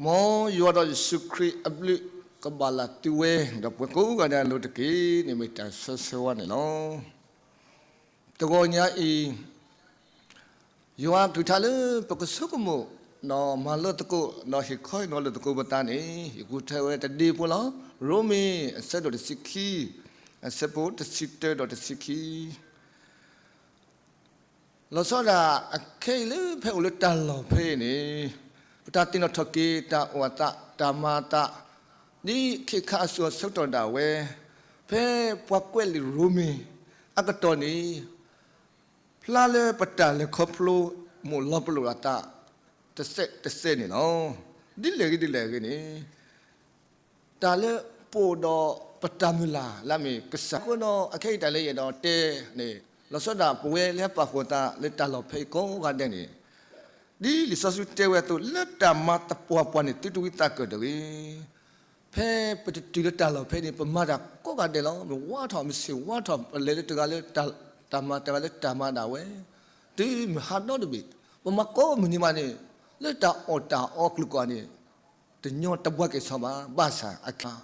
မ်ယွၤဒီးယ့ၣ်ၡူးခရံာ်အဘျုးကဘၣ်လၢသုဝဲ ဒီးပှၤကိးဂၤဒဲးအလိၤတက့ၢ်န့ၣ် မ့ၢ်တၢ်ဆၢဆၢဝါန့ၣ်လီၤ. တဂီၤညါအံၤ ယွၤကလုၢ်ကထါလၢပကဆိကမိၣ် ဒီးမၤလိသကိး ဒီးဟ့ၣ်ခီဟ့ၣ်နီၤလိာ်သကိးပသးန့ၣ် ယကလုၢ်ကထါဝဲတဒ့ဖိလီၤ. ရိမ့ၤ အဆၢဒိၣ်တဆံခံ, အဆၢဖိတဆံတၢဒီးတဆံခံ လီၤဆီဒၣ် အခဲအံၤလၢဖဲအိၣ်လၢတၢ်လီၢ်ဖဲအံၤန့ၣ် ပတၢ်သ့ၣ်နီၣ်ထီၣ်က့ၤ တၢ်အိၣ်အသး တၢ်မၤအသး ဒ်ခဲခါအစိၤအဆၢကတီၢ်ဒၣ်ဝဲ ဖဲပှၤကွဲးလံာ်ရိမ့ၤအကတီၢ်န့ၣ် ဖျါလၢပတၢ်လဲၤခီဖျိ မိၢ်လီၤပလိာ်အသး တစဲးတစဲးန့ၣ်လီၤ. ဒ်လဲၣ်ဂ့ၤဒ်လဲၣ်ဂ့ၤန့ၣ် တၢ်လၢပအိၣ်ဒီးပတၢ်မုၢ်လၢ်လၢအမ့ၢ်ကစၢ်အဃိဒီး အခဲအံၤတၢ်လၢယအဲၣ်ဒိးတဲန့ၣ် လီၤဆီဒၣ်ပဝဲလၢပာ်ဃုာ်သးလၢတၢ်လီၢ်ဖဲအံၤကိးဂၤဒဲးန့ၣ် ဒ်လံာ်စီဆှံတဲဝဲအသိး လၢတၢ်မၤသပှၢ်ပှၢ်န့ၣ် သုတဝံသးကၢၣ်တဂ့ၤ. ဖဲပတတုၤလၢတၢ်လီၢ်ဖဲန့ၣ် ပမၤတၢ်ကိးဂၤဒဲးလီၤ. မ့ၢ်ဝါထီၣ် မ့ၢ်ဆ့ၣ်ဝါထီၣ် ပလဲၤလၢတဂၤလၢ တၢ်မၤတဂၤလၢတၢ်မၤဒၣ်ဝဲ တုၤမုၢ်ဟါဒီတဘ့ၣ် ပမၤကိးမုၢ်နံၤမးန့ၣ် လၢတၢ်အီၣ်တၢ်အီအကလုာ်ကီၢ်န့ၣ် တညီတဘှါက့ၤဆီဘၣ်. ဘၣ်ဆၣ်အခဲ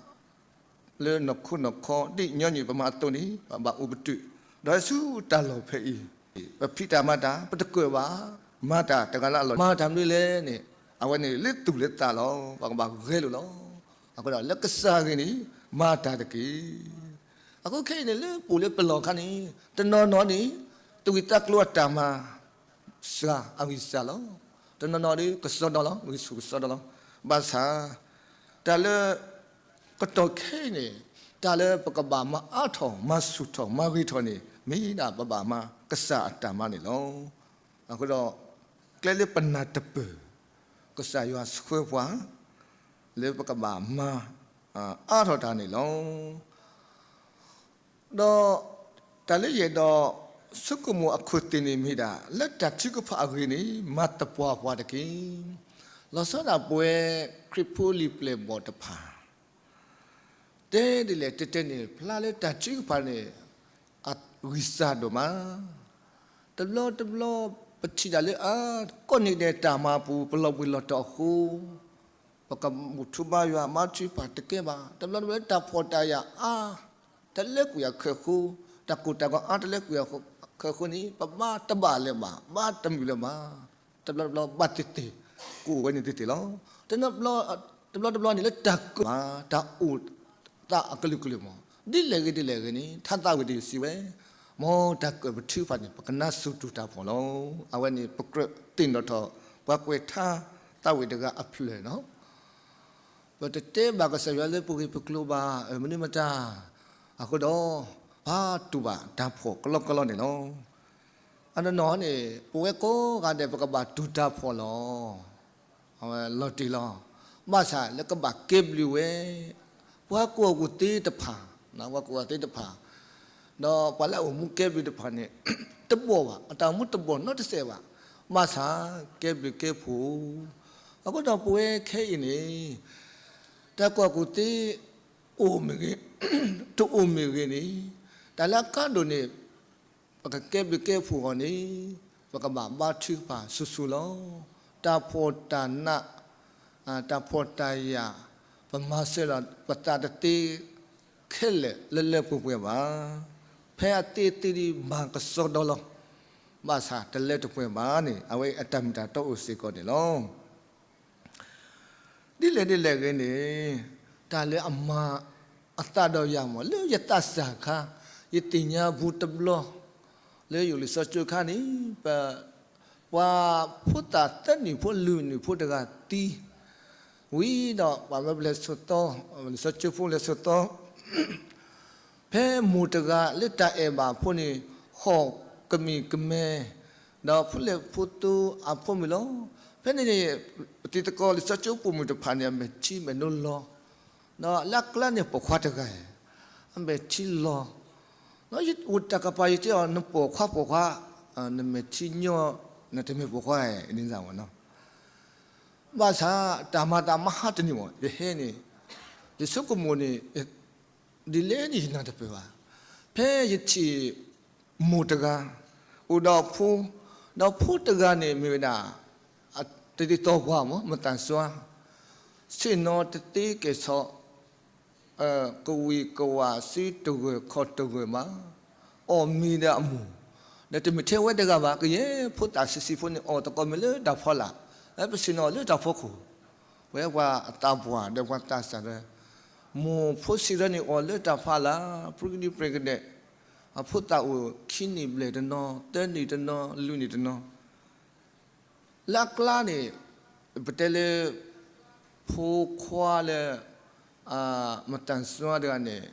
လၢနီၢ်ခိနီၢ်ခီ ဒ်ညီနုၢ်ပမၤအသိးန့ၣ် ပဘၣ်အိၣ်ပတုာ် ဒီးဟဲဆူတၢ်လီၢ်ဖဲအံၤ ပဖံးတၢ်မၤတၢ် ပတကြၢးဘၣ် မၤတၢ်တဂၤလၢအလီၢ် မၤတၢ်မနုၤလဲၣ်န့ၣ် အဝဲန့ၣ်လၢသူၣ်လၢသးလီၤ. ပကဘၣ်ဂဲၤလိာ်လီၤ. အဃိဒီးလၢကစၢ်ဂ့ၤန့ၣ် မၤတၢ်တက့ၢ်. အဃိခဲအံၤန့ၣ် လၢပအိၣ်လၢပလီၢ်အခါန့ၣ် တနီၤနီၤန့ၣ် သူၣ်ဝံသးကျိၤအတၢ်မၤ စှၤအဂံၢ်စှၤလီၤ. တနီၤနီၤဒီးကစီဒီလီၤ, ဂံၢ်ဆူၣ်ကစီဒီလီၤ. ဘၣ်ဆၣ် တၢ်လၢ ကတီၢ်ခဲအံၤန့ၣ် တၢ်လၢပကဘၣ်မၤအါထီၣ် မၤဆူၣ်ထီၣ် မၤဂ့ၤထီၣ်န့ၣ် မ့ၢ်ဒၣ်ပဘၣ်မၤကစၢ်အတၢ်မၤန့ၣ်လီၤ. အဃိဒီး ကျဲလၢပနၢ်တပၢၢ် ကစၢ်ယွၤဆှၢပှၤ လၢပကဘၣ်မၤ အါထီၣ်တၢ်န့ၣ်လီၤ. ဒီး တၢ်လၢယအဲၣ်ဒိး ဆိကမိၣ်အခိၣ်သ့ၣ်န့ၣ်မ့ၢ်ဒၣ် လၢတၢ်ထုကဖၣ်အဂ့ၢ်န့ၣ် မၤသပှၢ်ပှၢ်တက့ၢ်. လီၤဆီဒၣ်ပဝဲ ခရံာ်ဖိလံာ်ပျဲၢ်ဘီၣ်တဖၣ် တဲဒ်လဲၣ်တဲတဲန့ၣ် ဖျါလၢတၢ်ထုကဖၣ်န့ၣ် အဂံၢ်စၢ်ဒိၣ်မး. တဘျီတဘျီ ပထံၣ်တၢ်လၢအါ ကိးနံၤဒဲးတၢ်မၤပူၤ ပလီၤဘှံးလီၤတီၤအဃိ ပကဘူၣ်ထူဘါယွၤ ဘါထုကဖၣ်တကဲဘၣ်. တဘျီတဘျီလၢတၢ်ဖှီၣ်တၢ်ယာ်အါ တလဲကွံာ်အခၢၣ်ဃိ, တၢ်ကိၢ်တၢ်ဂီၤအါ တလဲကွံာ်အခၢၣ်ဃိန့ၣ် ပဘါတဘၣ်လၢၤဘၣ်, ဘါတမုာ်လၢၤဘၣ်. တဘျီတဘျီဘၣ်သ့ၣ်သ့ၣ် ကအိၣ်ဝဲန့ၣ်သ့ၣ်သ့ၣ်လီၤ. တဘျီတဘျီန့ၣ်လၢတၢ်ကၢၣ်မး တၢ်အိၣ်သးအကလုာ်ကလုာ်မး ဒ်လဲၣ်ဂ့ၤဒ်လဲၣ်ဂ့ၤန့ၣ် ထါသးဝံၣ်တယုၢ်စံးဝဲ, မ်တၢ်ကၢၣ်ပထုကဖၣ်န့ၣ် ပကနၢ်စိၤတူာ်တၢ်ဖှီၣ်လီၤ. အဝဲန့ၣ် ပကြၢးသ့ၣ်နီၣ်ထီၣ် ပှၤကွဲးထါသးဝံၣ်တဂၤအဖျၢၣ်လီၤ. ပတတဲဘၣ်ကစၢ်ယွၤလၢပဂ့ၢ်ပကျိၤဘၣ် မနုၤမတၤ အဃိဒီး ပတူၢ်ဘၣ်တၢ်ဖှီၣ်ကလီကလီန့ၣ်လီၤ. အနီၢ်နီၢ်န့ၣ် ပဝဲကိးဂၤဒဲး ပကဘၣ်တူၢ်တၢ်ဖှီၣ်လီၤ. အဝဲလီၤတံၢ်လီၤ. ဘၣ်ဆၣ်လၢကဘၣ်ကဲဘျုးဝဲ ပှၤကူၣ်ဘၣ်ကူၣ်သ့တဖၣ်, ပှၤကူၣ်ဘၣ်ကူၣ်သ့တဖၣ်, ဒီးပှၤလၢအအိၣ်မူကဲဘျုးတဖၣ်န့ၣ် တဘီၣ်ဘၣ်, အတၢ်အိၣ်မူတဘီၣ်နီတစဲးဘၣ်. ဘၣ်ဆၣ်ကဲဘျုးကဲဖှိၣ်, အဃိဒီးပဝဲခဲအံၤန့ၣ် တၢ်ကူၣ်ဘၣ်ကူၣ်သ့ အိၣ်မ့ၢ်ဂ့ၤ, တအိၣ်မ့ၢ်ဂ့ၤန့ၣ် တၢ်လၢအကါဒိၣ်န့ၣ် ပကကဲဘျုးကဲဖှိၣ်အီၤန့ၣ် ပကဘၣ်ဘါထုကဖၣ်ဆူၣ်ဆူၣ်လီၤ. တၢ်ဖှီၣ်တၢ်နး, တၢ်ဖှီၣ်တၢ်ယာ်, ပမၤစၢၤလီၤပသးတသ့ ခဲလၢာ်လၢလၢပှဲၤပှဲၤဘၣ်. ဖဲအသ့အသ့ဒ်မၤကစီဒီလီၤ. ဘၣ်ဆၣ်တလၢတပှဲၤဘၣ်န့ၣ် အဝဲအတၢ်မ့ၢ်တၢ်တီအိၣ်စ့ၢ်ကီးန့ၣ်လီၤ. ဒ်လဲၣ်ဒ်လဲၣ်ဂ့ၤန့ၣ် တၢ်လၢအမၤအသးဒီးယၤမး လၢယသးစၢ်အခါ ယသ့ၣ်ညါဘူးတဘျီ လၢယအိၣ်လံာ်စီဆှံကၠိအခါန့ၣ် ပ ပှၤဖိသၣ်သၢနံၣ်ဖိလွံၢ်နံၣ်ဖိတဂၤသံ ဝံၤဒီးပှၤမၢပလဲၤဆိးသီ, လံာ်စီဆှံကၠိဖိလဲၤဆိးသီ ဖဲမိၢ်တဂၤလၢတၢ်အဲၣ်ဘၣ်အဖိန့ၣ် ဟီၣ်ကမံၤကမဲ ဒီးဖိလဲၣ်ဖိသိအဖိမုၣ်လီၤ. ဖဲန့ၣ်န့ၣ် ပတံၤသကိးလံာ်စီဆှံကၠိပိာ်မုၣ်တဖၣ်န့ၣ် အမဲာ်ထံမဲာ်နိလီၤ. ဒီးလၢအကျါန့ၣ်ပိာ်ခွါတဂၤ အမဲာ်ထံလီၤ. ဒီးယအိၣ်တၢ်ကပၤယတဲအီၤ နပိာ်ခွါပိာ်ခွါ, နမဲာ်ထံညီ နတမ့ၢ်ပိာ်ခွါဧါ ဒ်န့ၣ်မးနီၤ. ဘၣ်ဆၣ်တၢ်မၤသးမဟါတနံၤမး ယဟဲန့ၣ် ယဆိကမိၣ်န့ၣ် ဒ်လဲၣ်န့ၣ်ယနၢ်တပၢၢ်ဘၣ်. ဖဲယထံၣ်မိၢ်တဂၤ အိၣ်ဒီးအဖိ, ဒီးဖိတဂၤန့ၣ်မ့ၢ်ဝဲဒၣ် တဒ်သိးပှၤမး မသးစွါ, ဆ့ၣ်နီၤတသ့ကဲၣ်ဆိး, ကဝံၢ်ကဝၢ်စုတဂၢၢ်ခီၣ်တဂၢၢ်ဘၣ်, အီၣ်မ့ၤဒီးအမိၢ်, ဒီးတမ့ၢ်ထဲဝဲတဂၤဘၣ် ကယဲၢ်ဖိသၣ်ဆံးဆံးဖိန့ၣ် အီၣ်သကိးမ့ၤလၢတၢ်ဖီလာ်, လၢပဆ့ၣ်နီၤလၢတၢ်ဖီခိၣ်, ပဝဲပှၤအသးပှၢ်ဒီးပှၤသးစၢ်ဒီး, မိၢ်ဖိဆံးဒီးန့ၣ်အီၣ်လၢတၢ်ဖီလာ်, ပြံကဒံပြံကဒဲး, အဖိသၣ်အိၣ်ခံနံၣ်ဘျဲၣ်တနီၤ, သၢနံၣ်တနီၤ, လွံၢ်နံၣ်တနီၤ လၢအကျါန့ၣ်, ပတဲလၢ ဖိခွါလၢ မတၤစွါတဂၤန့ၣ်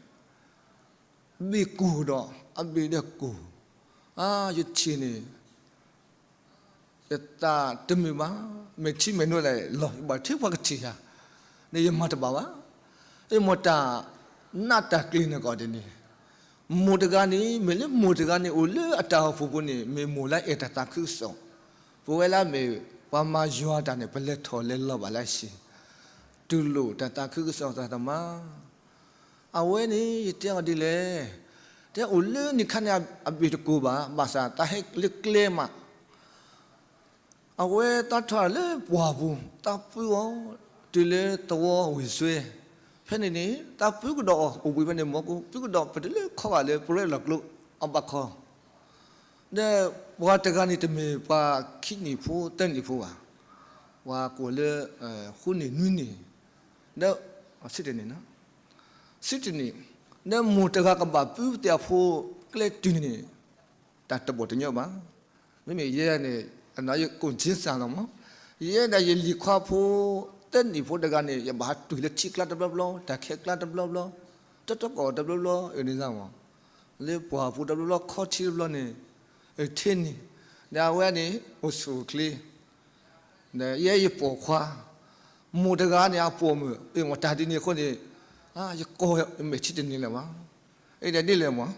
ဘ့ၣ်ကူၣ်ဒီး အဘ့ၣ်ဒီးကူၣ်, ယထံၣ်န့ၣ် ယသးတမုာ်ဘၣ်, မဲာ်ထံမဲာ်နိလၢလီၤ ယဘၣ်ထံပှၤကထံၣ်ယၤ, န့ၣ်ယမၤတဘၣ်ဘၣ်. ယမိၢ်တၢ်နးတၢ်ကျ့ၤန့ၣ်ကီးဒ်န့ၣ်, မိၢ်တဂၤန့ၣ် မ့ၢ်လၢမိၢ်တဂၤန့ၣ် အိၣ်လၢအတၢ်အိၣ်ဖှိၣ်ပူၤန့ၣ် မ့ၢ်မိၢ်လၢအဲၣ်တၢ်သးခုကစီၣ်, ပဝဲလၢမ့ၢ်ပှၤမၤယွၤတၢ်န့ၣ် ပလဲၤထီၣ်လဲၤလီၤဘၣ်လၢအဆံး, တူၢ်လိာ်တၢ်သးခုကစီၣ်သးသမါ အဝဲန့ၣ် ယတဲအီၤဒ်လဲၣ်, တဲအိၣ်လၢနံၣ်ခါန့ၣ် အဘ့ၣ်တကူၣ်ဘၣ်, ဘၣ်ဆၣ်သးဟဲလၢကျဲမး, အဝဲသးထီၣ်လၢပှၢ်ပူၤ သးပုအီၤ တုၤလၢသဝီဝ့ၢ်စွဲ, ဖဲန့ၣ်န့ၣ် သးပုကဒီးအီၤ အိၣ်ဘှံးဖဲန့ၣ် မ့ၢ်ကိးပုကဒီးပတုၤလၢခီဂာ်လၢပရဲလီၢ်ကျိအဘၣ်ခီ ဒီးပှၤတဂၤန့ၣ် တမ့ၢ်ပှၤခံနံၣ်ဖိသၢနံၣ်ဖိဘၣ်, ပှၤကိးလၢ ဃုနံၣ်နွံနံၣ်, ဒီး ဆံတနံၣ်, ဆံတနံၣ်, ဒီးမိၢ်တဂၤကဘၣ်ပုသ့ၣ်အဖိကျဲတုၤန့ၣ် တၢ်တဘီၣ်တညီဘၣ်. မ့မ့ၢ်ယဲန့ၣ် အနီၢ်ယကိၣ်ကၠ့စၢ်လီၤမး, ယဲဒၣ်ယလံၤခွါဖိ သၢနံၣ်ဖိတဂၤန့ၣ် ယဘၣ်ဟးတွံၢ်လၢထံကျါတဘျီဘျီ, တၢ်ခဲကျါတဘျီဘျီ, တတီကီၢ်တဘျီဘျီန့ၣ်မး, လၢပှၢ်ပူၤတဘျီဘျီ ခီထံတဘျီန့ၣ်, ထဲန့ၣ်, ဒီးအဝဲန့ၣ် အိၣ်ဆူၣ်အိၣ်ချ့ ဒီးယဲယပိာ်ခွါ, မိၢ်တဂၤန့ၣ် အပိာ်မုၣ်, အ့ၣ် မ့ၢ်တၢ်ဒ်န့ၣ်အဃိန့ၣ်, ယကိးမဲာ်ထံတန့ၢ်လၢၤဘၣ်. အ့ၣ် ဒ်လဲၣ်မး,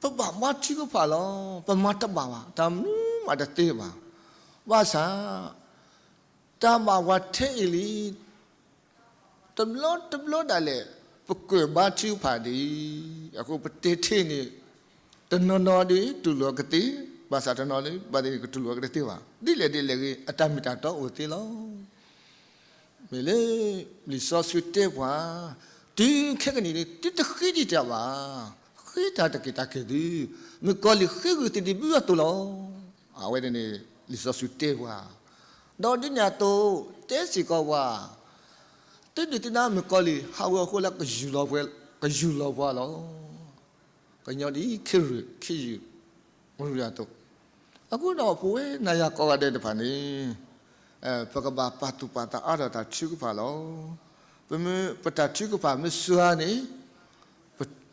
ပဘၣ်မၤထုကဖၣ်လီၤ, ပမၤတဘၣ်ဘၣ်, တၢ်မနုၤမးတသ့ဘၣ်. ဘၣ်ဆၣ် တၢ်ဘၣ်ပှၤထဲအံၤလံ တဘျီတဘျီဒၣ်လဲာ် ပကြၢးဘါထုကဖၣ်ဒံး, အဃိပတဲထဲန့ၣ် တနီၤနီၤဒ်တူၢ်လိာ်ကသ့, ဘၣ်ဆၣ်တနီၤဒ်ဘၣ်သ့ၣ်ကတူၢ်လိာ်ကတသ့ဘၣ်. ဒ်လဲၣ်ဒ်လဲၣ်ဂ့ၤ အတၢ်မ့ၢ်တၢ်တီအိၣ်သ့လီၤ. မ့ၢ်လၢ လံာ်စီဆှံတဲပှၤ, တုၤခဲကနံၣ်န့ၣ် သုတဃ့ဒံးတၢ်ဘၣ်, ဃ့တၢ်တက့ၢ်တၢ်ကဲၣ်သု, မုၣ်ကီၤလံၢ်ဃ့ဂုာ်သုဒ်ဘုအသိးလီၤ. အဝဲန့ၣ်န့ၣ် လံာ်စီဆှံတဲပှၤ, ဒီးဒ်န့ၣ်အသိး တဲစ့ၢ်ကီးပှၤ, သုဒုၣ်သုဒါမုၣ်ကီၤလံၢ် ဟးဝဲအဃိလၢ ကယူၢ်လီၤပှၤလီၤ. ကညီဒ်ခ့ရူၢ်ခ့ယုၢ် မရူၢ်အသိး, အဃိဒီးပဝဲနၤယၤကိးဂၤဒဲးတဖၣ်န့ၣ် ပကဘၣ်ပာ်သူၣ်ပာ်သးအါထီၣ်တၢ်ထုကဖၣ်လီၤ. ပမ့ၢ်ပတၢ်ထုကဖၣ်မ့ၢ်စှၤန့ၣ်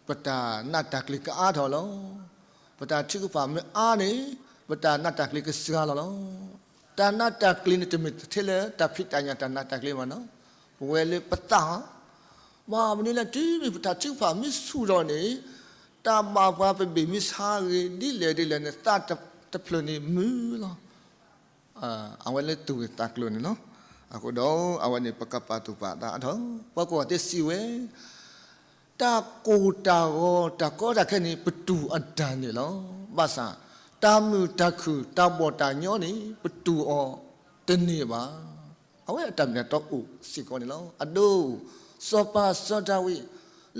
ပတၢ်နာ်တၢ်ကျ့ၤကအါထီၣ်လီၤ. ပတၢ်ထုကဖၣ်မ့ၢ်အါန့ၣ် ပတၢ်နာ်တၢ်ကျ့ၤကစှၤလီၤလီၤ. တၢ်နာ်တၢ်ကျ့ၤန့ၣ် တမ့ၢ်ထဲလၢတၢ်ဖံးတၢ်ညၣ်တၢ်နာ်တၢ်ကျ့ၤဘၣ်နီၤ, ပဝဲလၢပသး, ဘၣ်မနုၤလဲၣ်တုၤမ့ၢ်ပတၢ်ထုကဖၣ်မ့ၢ်ဆူၣ်ထီၣ်န့ၣ် တၢ်ဘၣ်ပှၤပဘ့ၣ်မ့ၢ်ဆါဂ့ၤ ဒ်လဲၣ်ဒ်လဲၣ်န့ၣ် သးတဖျၢၣ်န့ၣ်မုာ်လီၤ. အဝဲလၢသူၣ်ဂ့ၢ်သးကျိၤန့ၣ်လီၤ. အဃိဒီးအဝဲန့ၣ် ပကပာ်သူၣ်ပာ်သးအါထီၣ်, ပှၤကိးဂၤဒဲးစံးဝဲ တၢ်ကိၢ်တၢ်ဂီၤ တၢ်ကီတၢ်ခဲန့ၣ် ပတူၢ်အတၢ်န့ၣ်လီၤ. ဘၣ်ဆၣ် တၢ်မုာ်တၢ်ခုၣ် တၢ်ဘီၣ်တၢ်ညီန့ၣ် ပတူၢ်အီၤတန့ၢ်ဘၣ်. အဝဲအတၢ်မ့ၢ်တၢ်တီအိၣ်စ့ၢ်ကီးန့ၣ်လီၤ. အဒိ, စီၤပၤစီၤဒၤဝံး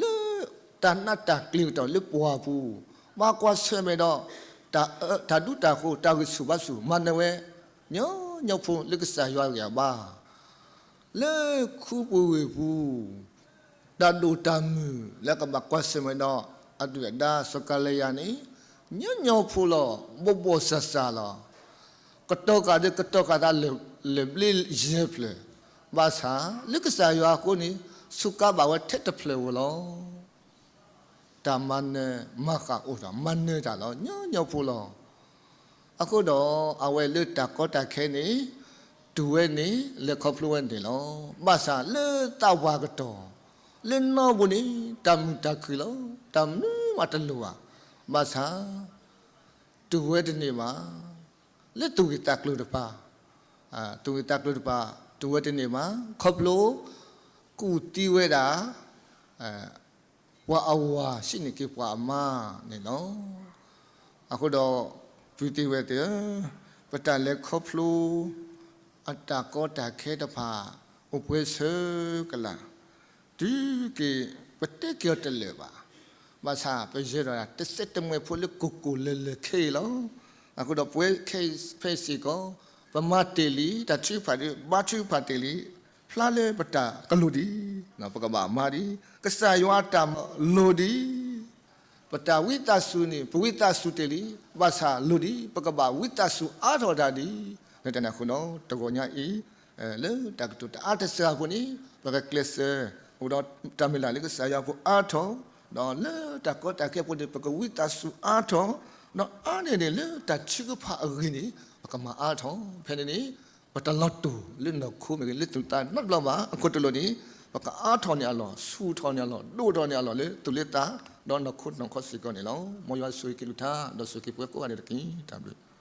လၢတၢ်နာ်တၢ်ကျ့ၤကတီၢ်လၢပှၢ်ပူၤ, ဘၣ်ကွၢ်ဆၢၣ်မဲာ်ဒီး တၢ်ဒူတၢ်ဃိၤ တၢ်ဂံၢ်ဆူၣ်ဘါဆူၣ် မၤနၢၤဝဲ ညီညီဖိလၢကစၢ်ယွၤအဂံၢ်အဘါ လၢခူပူၤဝ့ၢ်ပူၤ, တၢ်ဒိၣ်တၢ်မုၢ်လၢကဘၣ်ကွၢ်ဆၢၣ်မဲာ်ဒီး အဒုၣ်အဒါစီၤကၤလံယၤန့ၣ် ညီညီဖိလီၤ. ဘိးဘိးစၢ်စၢ်လီၤ. ကတီၤဃာ်ဒီးကတီၤဃာ်သးလၢာ်ဘျ့ယဲၢ်ဖျၢၣ်, ဘၣ်ဆၣ်လၢကစၢ်ယွၤအဃိန့ၣ် စူးကါဘၣ်ဝဲထဲတဖျၢၣ်ဧိၤလီၤ. တၢ်မၤနၢၤမၤဃၣ်အိၣ်ဒီး မၤနၢၤတၢ်လီၤ ညီညီဖိလီၤ. အဃိဒီးအဝဲလၢတၢ်ကီတၢ်ခဲန့ၣ် တူၢ်ဝဲန့ၣ်လဲၤခီဖျိဝဲန့ၣ်လီၤ. ဘၣ်ဆၣ်လၢသးပှၢ်ကတီၢ် လၢနီၢ်ပူၤန့ၣ် တၢ်မုာ်တၢ်ခုၣ်လီၤ. တၢ်မနုၤမးတလိၣ်ဘၣ်. ဘၣ်ဆၣ် တူၢ်ဝဲတန့ၢ်ဘၣ်. လၢသူၣ်ဂ့ၢ်သးကျိၤတဖၣ်, သူၣ်ဂ့ၢ်သးကျိၤတဖၣ် တူၢ်ဝဲတန့ၢ်ဘၣ်. ခီဖျိ ကူၣ်သံဝဲဒၣ် ပှၤအဝၤဆံးန့ၢ်က့ၤပှၤအမါန့ၣ်လီၤ. အဃိဒီး ပုၢ်သ့ၣ်ဝဲၢ်သ့ၣ်ဧၢ, ပတၢ်လဲၤခီဖျိ အတၢ်ကီတၢ်ခဲတဖၣ် အိၣ်ပှဲၤဆၢကလး, တုၤက့ၤ ပတဲက့ၤအီၤတလၢာ်ဘၣ်. ဘၣ်ဆၣ်ပယဲၢ်ဒီးတစဲးတမှဲၤဖိလၢကိၢ်ကိၢ်လၢၤလၢၤခဲအံၤလီၤ. အဃိဒီးပဝဲခဲအံၤဖဲအံၤစ့ၢ်ကီး, ပမၤတ့ၢ်လံ တၢ်ထုကဖၣ်ဒီး ဘါထုကဖၣ်တ့ၢ်လံ, ဖျါလၢပတၢ်ကလိၤဒံး, ပကဘၣ်မၤဒံး, ကစၢ်ယွၤအတၢ်မၤလိၤဒံး ပတၢ်ဝံသးစူၤန့ၣ် ပဝံသးစူၤတ့ၢ်လံ, ဘၣ်ဆၣ်လိၤဒံး ပကဘၣ်ဝံသးစူၤအါထီၣ်တၢ်ဒံး. လၢတၢ်န့ၣ်အဃိဒီး တဂီၤညါအံၤ လၢတၢ်ကတိၤတအါတစှၤအပူၤန့ၣ် ပကကျဲးစၢး အိၣ်ဒီးတၢ်မုၢ်လၢ်လၢကစၢ်ယွၤအပူၤအါထီၣ်, ဒီးလၢတၢ်ကီတၢ်ခဲအပူၤန့ၣ် ပကဝံသးစူၤအါထီၣ်, ဒီးအါန့ၢ်န့ၣ် လၢတၢ်ထုကဖၣ်အဂ့ၢ်န့ၣ် ပကမၤအါထီၣ်. ဖဲန့ၣ်န့ၣ် ပတလီၤတူာ်လၢနီၢ်ခိမ့ၢ်ဂ့ၤ လၢသူၣ်သးနီတဘျီဘၣ်. အခိၣ်တလိာ်န့ၣ် ပကအါထီၣ်န့ၢ်အလီၢ်, ဆူၣ်ထီၣ်န့ၢ်အလီၢ်, ဒိၣ်ထီၣ်န့ၢ်အလီၢ် လၢသူၣ်လၢသး, ဒီးနီၢ်ခိနီၢ်ခီစ့ၢ်ကီးန့ၣ်လီၤ. မ်ယွၤဆိၣ်ဂ့ၤက့ၤလုၢ်ထါ ဒီးဆိၣ်ဂ့ၤက့ၤပှၤကိးဂၤဒဲးတက့ၢ်. တၢ်ဘျုး